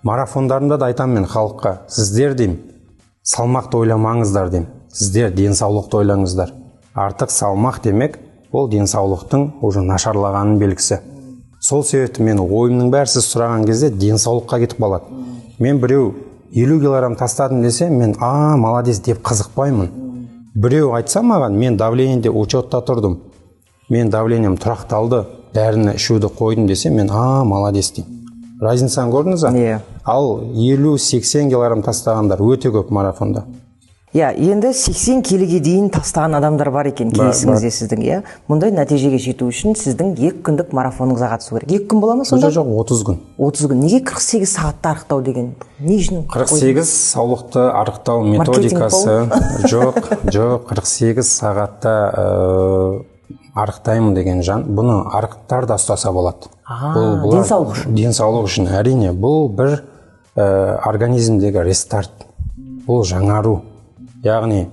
Марафондарымда да айтамын мен халыққа, сіздер деймін, салмақты ойламаңыздар деймін, сіздер денсаулықты ойлаңыздар. Артық салмақ демек, ол денсаулықтың уже нашарлағанының белгісі. Сол себепті мен ойымның бәрі сіз сұраған кезде денсаулыққа кетіп қалады. Мен біреу 50 килограмм тастадым десе, мен молодец деп қызықпаймын. Біреу айтса маған, мен давлениеде учетта тұрдым, мен давлением тұрақталды, дәріні ішуді қойдым десе, мен молодец деймін. Разницаны көрдіңіз ба? Иә. Ал 50-80 килограмм тастағандар өте көп марафонда. Иә, енді 80 келіге дейін тастаған адамдар бар екен келесіңізде сіздің, иә. Мұндай нәтижеге жету үшін сіздің 2 күндік марафоныңызға қатысу керек. 2 күн бола ма сонда? Жоқ, 30 күн. 30 күн. Неге 48 сағатта арықтау деген? Не үшін? 48 саулықты арықтау методикасы. Жоқ, жоқ, 48 сағатта арықтаймын деген жан, бұны арықтар да ұстаса болады. Бұл денсаулық үшін. Денсаулық үшін, әрине. Бұл бір организмдегі рестарт, бұл жаңару. Яғни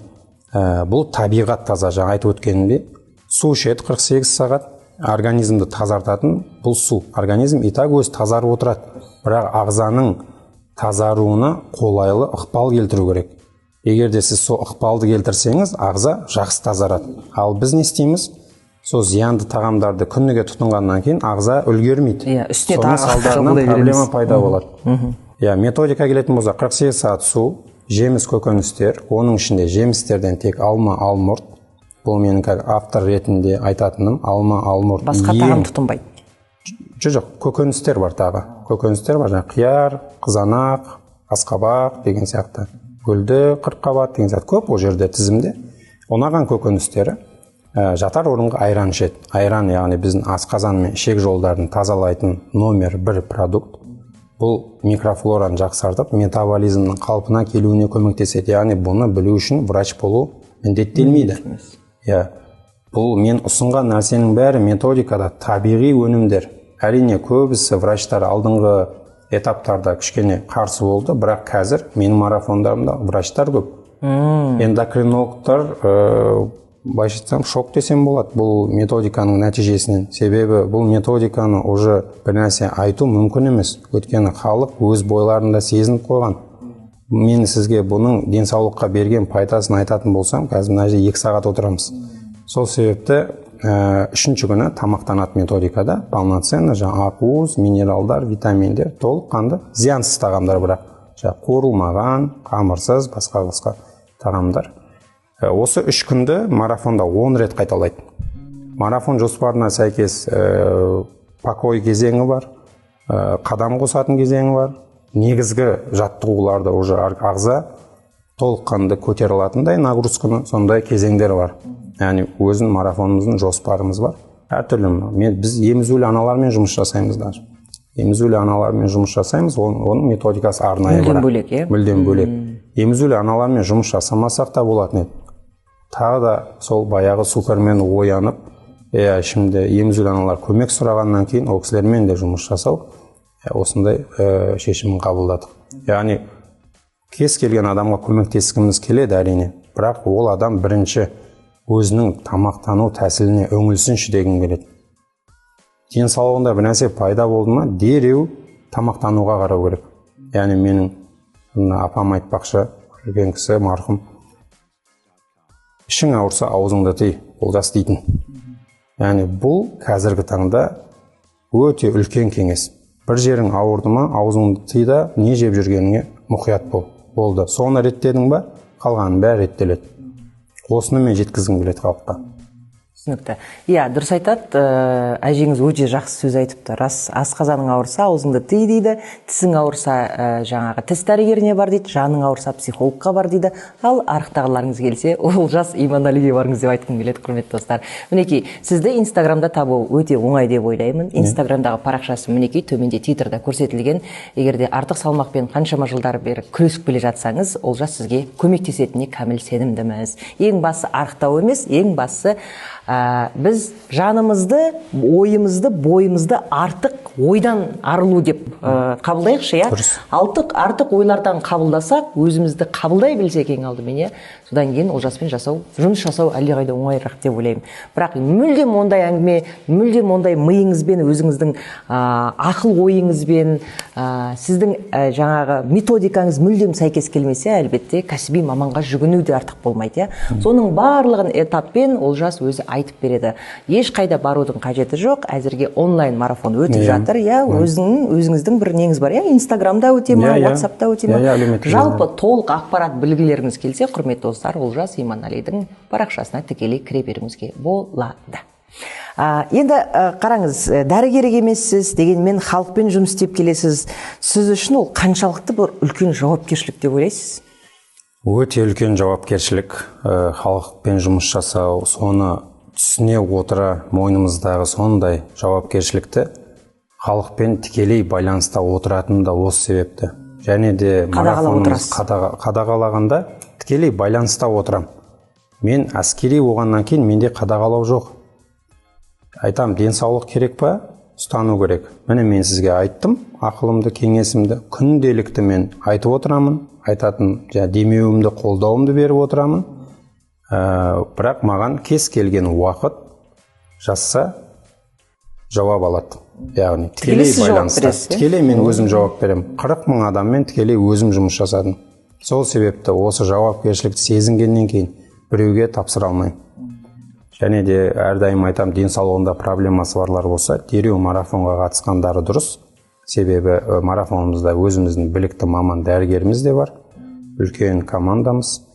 бұл табиғат таза, жаңа айтып өткенімдей, су ішеді 48 сағат, организмді тазартатын бұл су. Организм и так өзі тазарып отырады, бірақ ағзаның тазаруына қолайлы ықпал келтіру керек. Егер де сіз сол ықпалды келтірсеңіз, ағза жақсы тазарады. Ал біз не істейміз? Сол зиянды тағамдарды күніге тұтынғаннан кейін ағза үлгермейді. Иә, үстіне соның тағы салдарынан қабылдай береміз. Проблема пайда болады. Иә, методика келетін болса, 48 сағат су, жеміс көкөністер, оның ішінде жемістерден тек алма, алмұрт. Бұл менің как автор ретінде айтатыным, алма, алмұрт. Басқа тағам тұтынбайды. Жоқ, көкөністер бар тағы. Көкөністер бар, жаңа қияр, қызанақ, асқабақ деген сияқты. Гүлді, қырыққабат деген сияқты көп ол жерде тізімде. Ұнаған көкөністері жатар орынға айран ішеді. Айран, яғни біздің асқазан мен ішек жолдарын тазалайтын номер 1 продукт. Бұл микрофлораны жақсартып, метаболизмнің қалпына келуіне көмектеседі. Яғни бұны білу үшін врач болу міндеттелмейді. Иә, бұл мен ұсынған нәрсенің бәрі методикада табиғи өнімдер. Әрине, көбісі врачтар алдыңғы этаптарда кішкене қарсы болды, бірақ қазір менің марафондарымда врачтар көп. Эндокринологтар, былайша айтсам, шок десем болады бұл методиканың нәтижесінен. Себебі бұл методиканы уже бір нәрсе айту мүмкін емес. Өйткені халық өз бойларында сезініп қойған. Мен сізге бұның денсаулыққа берген пайдасын айтатын болсам, қазір мына жерде 2 сағат отырамыз. Сол себепті 3-ші күні тамақтанады методикада полноценно, жаңа ақуыз, минералдар, витаминдер, толыққанды зиянсыз тағамдар, бірақ жаңа қуырылмаған, қамырсыз, басқа-басқа тағамдар. Осы 3 күнді марафонда 10 рет қайталайды. Марафон жоспарына сәйкес покой кезеңі бар, қадам қосатын кезеңі бар. Негізгі жаттығуларда уже ағза толыққанды көтере алатындай нагрузканы, сондай кезеңдер бар. Яғни өзінің марафонымыздың жоспарымыз бар. Әртүрлі біз емізулі аналармен жұмыс жасаймыз даже. Емізулі аналармен жұмыс жасаймыз, оның методикасы арнайы Мүлдем бар. бөлек, иә? Мүлдем бөлек. Емізулі аналармен жұмыс жасамасақ та болатын еді. Тағы да сол баяғы супермен оянып, ішімде емізулі аналар көмек сұрағаннан кейін ол кісілермен де жұмыс жасау, осындай шешімін қабылдадық. Яғни кез келген адамға көмектескіміз келеді әрине, бірақ ол адам бірінші өзінің тамақтану тәсіліне үңілсінші дегім келеді. Денсаулығында бір нәрсе пайда болды ма, дереу тамақтануға қарау керек. Яғни менің мына апам айтпақшы, үлкен кісі марқұм, ішің ауырса аузыңды тый, Олжас дейтін. Яғни бұл қазіргі таңда өте үлкен кеңес. Бір жерің ауырды ма, аузыңды тый да не жеп жүргеніңе мұқият бол. Болды. Соны реттедің ба, қалғанының бәрі реттеледі. Осыны мен жеткізгім келеді халыққа. Түсінікті. Иә, дұрыс айтады, әжеңіз өте жақсы сөз айтыпты. Рас, асқазаның ауырса аузыңды тый дейді, тісің ауырса, жаңағы тіс дәрігеріне бар дейді, жаның ауырса психологқа бар дейді. Ал арықтағыларыңыз келсе, Олжас Иманалиге барыңыз деп айтқым келеді, құрметті достар. Мінекей, сізді Инстаграмда табу өте оңай деп ойлаймын. Инстаграмдағы парақшасы мінекей төменде титрда көрсетілген. Егер де артық салмақпен қаншама жылдар бері күресіп келе жатсаңыз, Олжас сізге көмектесетініне кәміл сенімдіміз. Ең басы арықтау емес, ең басы біз жанымызды, ойымызды, бойымызды артық ойдан арылу деп қабылдайықшы, иә. Артық ойлардан қабылдасақ, өзімізді қабылдай білсек ең алдымен, иә. Содан кейін Олжаспен жұмыс жасау әлдеқайда оңайырақ деп ойлаймын. Бірақ мүлдем ондай әңгіме, мүлдем ондай миыңызбен, өзіңіздің ақыл ойыңызбен, сіздің жаңағы методикаңыз мүлдем сәйкес келмесе, әлбетте кәсіби маманға жүгіну де артық болмайды, иә. Соның барлығын этаппен Олжас өзі айтып береді. Ешқайда барудың қажеті жоқ, әзірге онлайн марафон өтіп жатыр, иә. Өзіңіздің бір неңіз бар, иә, Инстаграмда өте ма, WhatsAppта өте ма? Жалпы толық ақпарат білгілеріңіз келсе, құрметті достар, Олжас Иманалидің парақшасына тікелей кіре беруіңізге болады. Енді қараңыз, дәрігер емессіз, дегенмен халықпен жұмыс істеп келесіз. Сіз үшін ол қаншалықты бір үлкен жауапкершілік деп ойлайсыз? Өте үлкен жауапкершілік, халықпен жұмыс жасау, соны түсіне отыра мойнымыздағы сондай жауапкершілікті халықпен тікелей байланыста отыратын да осы себепті. Және де марафонымыз қадағалағанда тікелей байланыста отырам. Мен әскери болғаннан кейін менде қадағалау жоқ. Айтам, денсаулық керек па? Ұстану керек. Міне мен сізге айттым, ақылымды, кеңесімді, күнделікті мен айтып отырамын, айтатын демеуімді, қолдауымды беріп отырамын. Бірақ маған кез келген уақыт жазса жауап алады. Яғни тікелей байланыста. Тікелей мен өзім жауап беремін. 40 мың адаммен тікелей өзім жұмыс жасадым. Сол себепті осы жауапкершілікті сезінгеннен кейін біреуге тапсыра алмаймын. Және де әрдайым айтам, денсаулығында проблемасы барлар болса, дереу марафонға қатысқандары дұрыс. Себебі марафонымызда өзіміздің білікті маман дәрігеріміз де бар, үлкен командамыз.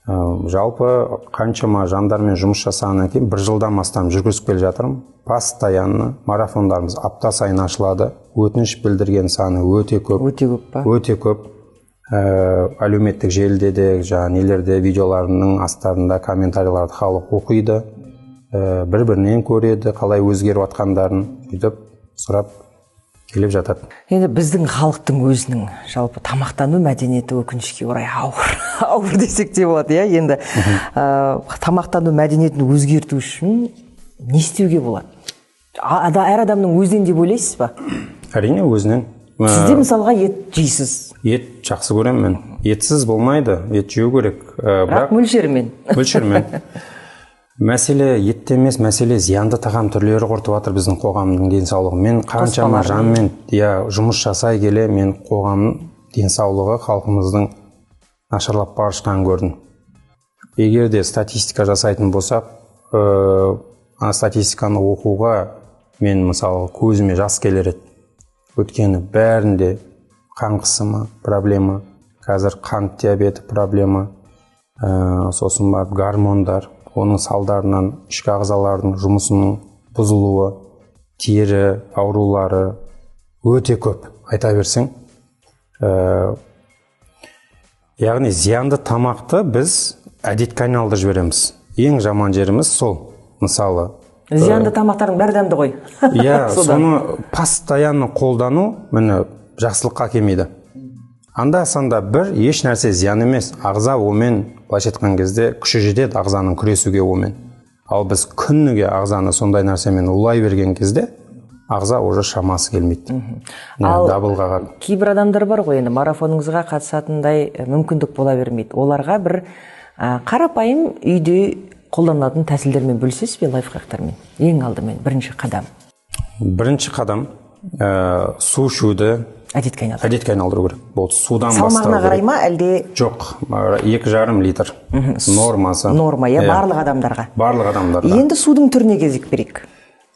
Жалпы қаншама жандармен жұмыс жасағаннан кейін бір жылдан астам жүргізіп келе жатырмын. Постоянно марафондарымыз апта сайын ашылады. Өтініш білдірген саны өте көп. Өте көп па? Өте көп. Әлеуметтік желіде де, жаңа нелерде, видеоларының астарында комментарийларды халық оқиды, бір-бірінен көреді, қалай өзгеріп жатқандарын, сөйтіп сұрап келіп жатады. Енді біздің халықтың өзінің жалпы тамақтану мәдениеті өкінішке орай ауыр десек те болады, иә. Енді тамақтану мәдениетін өзгерту үшін не істеуге болады? Әр адамның өзінен деп ойлайсыз ба? Әрине, өзінен. Сізде мысалға ет жейсіз? Ет жақсы көремін мен. Етсіз болмайды, ет жеу керек. Бірақ мөлшермен. Мөлшермен. Мәселе етте емес, мәселе зиянды тағам түрлері құртып жатыр біздің қоғамның денсаулығын. Мен қаншама жанмен жұмыс жасай келе, мен қоғамның денсаулығы халқымыздың нашарлап бара жатқанын көрдім. Егер де статистика жасайтын болсақ, статистиканы оқуға мен мысалы көзіме жас келер еді. Өйткені бәрінде қан қысымы проблема, қазір қант диабеті проблема, сосын барып гормондар, оның салдарынан ішкі ағзалардың жұмысының бұзылуы, тері аурулары өте көп, айта берсең. Яғни зиянды тамақты біз әдетке айналдырып жібереміз. Ең жаман жеріміз сол, мысалы. Зиянды тамақтардың бәрі дәмді ғой. Иә, соны постоянно қолдану міне жақсылыққа әкелмейді. Анда-санда бір еш нәрсе зиян емес, ағза онымен былайша айтқан кезде күші жетеді ағзаның күресуге онымен. Ал біз күніге ағзаны сондай нәрсемен улай берген кезде ағза уже шамасы келмейді. Ал кейбір адамдар бар ғой, енді марафоныңызға қатысатындай мүмкіндік бола бермейді. Оларға бір қарапайым үйде қолданылатын тәсілдермен бөлісесіз бе, лайфхактармен? Ең алдымен бірінші қадам. Бірінші қадам су ішуді әдетке айналдыру керек. Болды, судан бастау керек. Салмағына қарай ма, әлде? Жоқ, 2,5 литр нормасы. Норма, иә, барлық адамдарға. Барлық адамдарға. Енді судың түріне кезек берейік.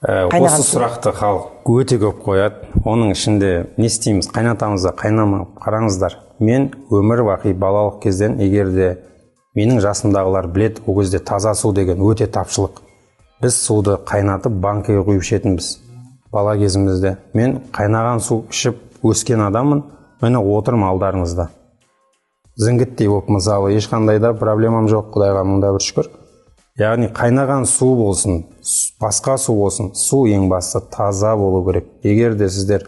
Осы сұрақты халық өте көп қояды. Оның ішінде не істейміз, қайнатамыз да, қайнама, қараңыздар. Мен өмір бақи балалық кезден, егер де менің жасымдағылар біледі, ол кезде таза су деген өте тапшылық. Біз суды қайнатып банкіге құйып ішетінбіз бала кезімізде. Мен қайнаған су ішіп өскен адаммын, міне отырмын алдарыңызда. Зіңгіттей болып мысалы, ешқандай да проблемам жоқ, Құдайға мың да бір шүкір. Яғни қайнаған су болсын, басқа су болсын, су ең басты таза болу керек. Егер де сіздер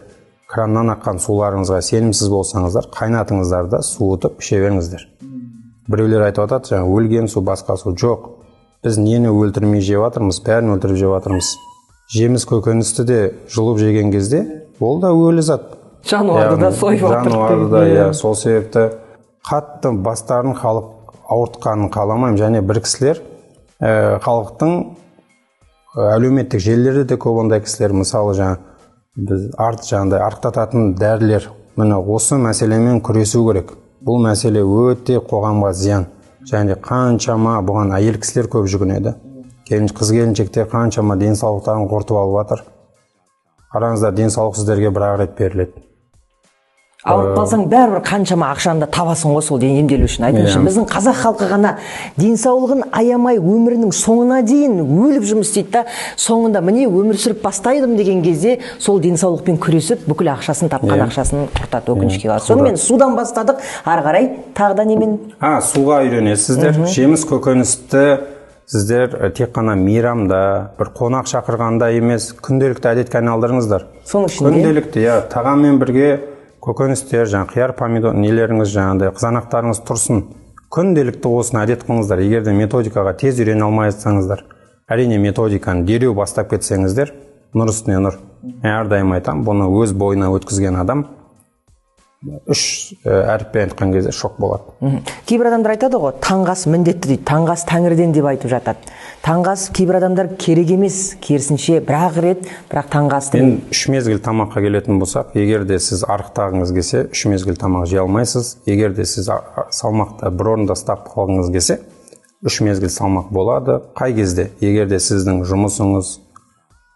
краннан аққан суларыңызға сенімсіз болсаңыздар, қайнатыңыздар да суытып іше беріңіздер. Біреулер айтып жатады, жаңа өлген су, басқа су. Жоқ, біз нені өлтірмей жеп жатырмыз, бәрін өлтіріп жеп жатырмыз. Жеміс көкөністі де жұлып жеген кезде Ол да өлі зат. Жануарды да сойып жатыр. Жануарды да, иә. Сол себепті қатты бастарын халық ауыртқанын қаламаймын. Және бір кісілер халықтың әлеуметтік желілерде де көп ондай кісілер, мысалы жаңа біз жаңағыдай арықтататын дәрілер, міне осы мәселемен күресу керек. Бұл мәселе өте қоғамға зиян. Және қаншама бұған әйел кісілер көп жүгінеді. Қыз келіншектер қаншама денсаулықтарын құртып алып жатыр. Қараңыздар, денсаулық сіздерге бір-ақ рет беріледі. Ауырып қалсаң бәрібір қаншама ақшаны да табасың ғой сол емделу үшін. Айтыңызшы, біздің қазақ халқы ғана денсаулығын аямай өмірінің соңына дейін өліп жұмыс істейді да, соңында міне өмір сүріп бастайдым деген кезде сол денсаулықпен күресіп бүкіл ақшасын тапқан ақшасын құртады, өкінішке қарай. Сонымен судан бастадық, ары қарай тағы да немен? Суға үйренесіздер. Жеміс көкөністі сіздер тек қана мейрамда, бір қонақ шақырғанда емес, күнделікті әдетке айналдырыңыздар. Соның ішінде күнделікті, иә, тағаммен бірге көкөністер, жаңа қияр, помидор, нелеріңіз, жаңағыдай қызанақтарыңыз тұрсын. Күнделікті осыны әдет қылыңыздар. Егер де методикаға тез үйрене алмай жатсаңыздар, әрине методиканы дереу бастап кетсеңіздер, нұр үстіне нұр. Мен әрдайым айтамын, бұны өз бойына өткізген адам 3 әріппен айтқан кезде шок болады. Кейбір адамдар айтады ғой, таңғы ас міндетті дейді, таңғы ас тәңірден деп айтып жатады. Таңғы ас кейбір адамдар керек емес, керісінше бір-ақ рет, бірақ таңғы асты. Мен 3 мезгіл тамаққа келетін болсақ, егер де сіз арықтағыңыз келсе, 3 мезгіл тамақ жей алмайсыз. Егер де сіз салмақты бір орында ұстап қалғыңыз келсе, 3 мезгіл салмақ болады. Қай кезде? Егер де сіздің жұмысыңыз,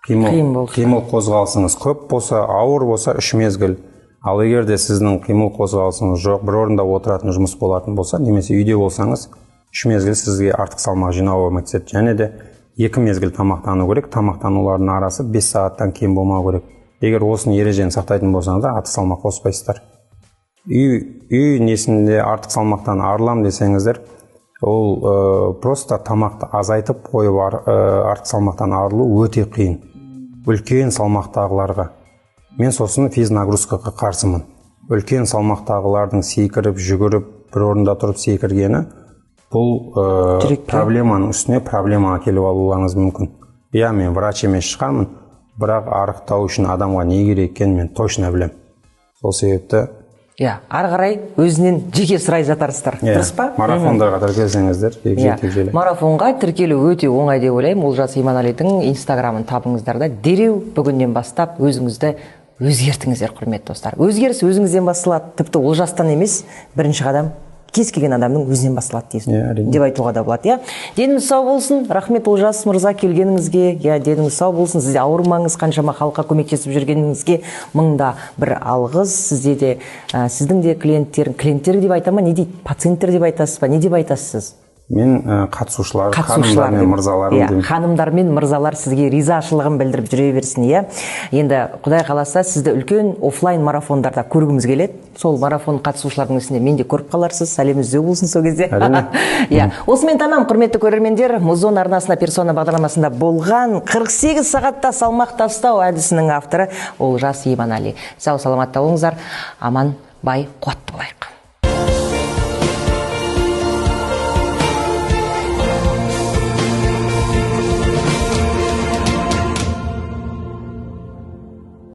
қимыл қозғалысыңыз көп болса, ауыр болса, 3 мезгіл. Ал егер де сіздің қимыл қозғалысыңыз жоқ, бір орында отыратын жұмыс болатын болса, немесе үйде болсаңыз, 3 мезгіл сізге артық салмақ жинауға көмектеседі. Және де 2 мезгіл тамақтану керек. Тамақтанулардың арасы 5 сағаттан кем болмау керек. Егер осыны ережені сақтайтын болсаңыздар, артық салмақ қоспайсыздар. Үй несінде артық салмақтан арылам десеңіздер, ол просто тамақты азайтып қойып артық салмақтан арылу өте қиын. Үлкен салмақтағыларға. Мен сосын физнагрузкаға қарсымын. Үлкен салмақтағылардың секіріп, жүгіріп, бір орында тұрып секіргені, бұл проблеманың үстіне проблема әкеліп алуларыңыз мүмкін. Иә, мен врач емес шығармын, бірақ арықтау үшін адамға не керек екенін мен точно білемін. Сол себепті иә, ары қарай өзінен жеке сұрай жатарсыздар, дұрыс па? Марафондарға тіркелсеңіздер, егжей-тегжейлі. Марафонға тіркелу өте оңай деп ойлаймын. Олжас Иманалидің Инстаграмын табыңыздар да, дереу бүгіннен бастап өзіңізді өзгертіңіздер, құрметті достар. Өзгеріс өзіңізден басталады, тіпті Олжастан емес, бірінші қадам кез келген адамның өзінен басталады деп айтуға да болады. Деніңіз сау болсын, рахмет Олжас мырза келгеніңізге. Деніңіз сау болсын, сізде ауырмаңыз, қаншама халыққа көмектесіп жүргеніңізге мыңда бір алғыс. Сізде де, сіздің де клиенттер деп айта ма, не дейді, пациенттер деп айтасыз ба, не деп айтасыз сіз? Мен қатысушылар, ханымдар мен мырзалар. Ханымдар мен мырзалар сізге ризашылығын білдіріп жүре берсін, иә. Енді Құдай қаласа, сізді үлкен офлайн марафондарда көргіміз келеді. Сол марафон қатысушылардың ішінде мен де көріп қаларсыз. Сәлем іздеу болсын сол кезде. Иә. Осымен тамам, құрметті көрермендер, Музон арнасына персона бағдарламасында болған 48 сағатта салмақ тастау әдісінің авторы Олжас Иманали. Сау саламатта болыңыздар. Аман, бай, қуатты болайық.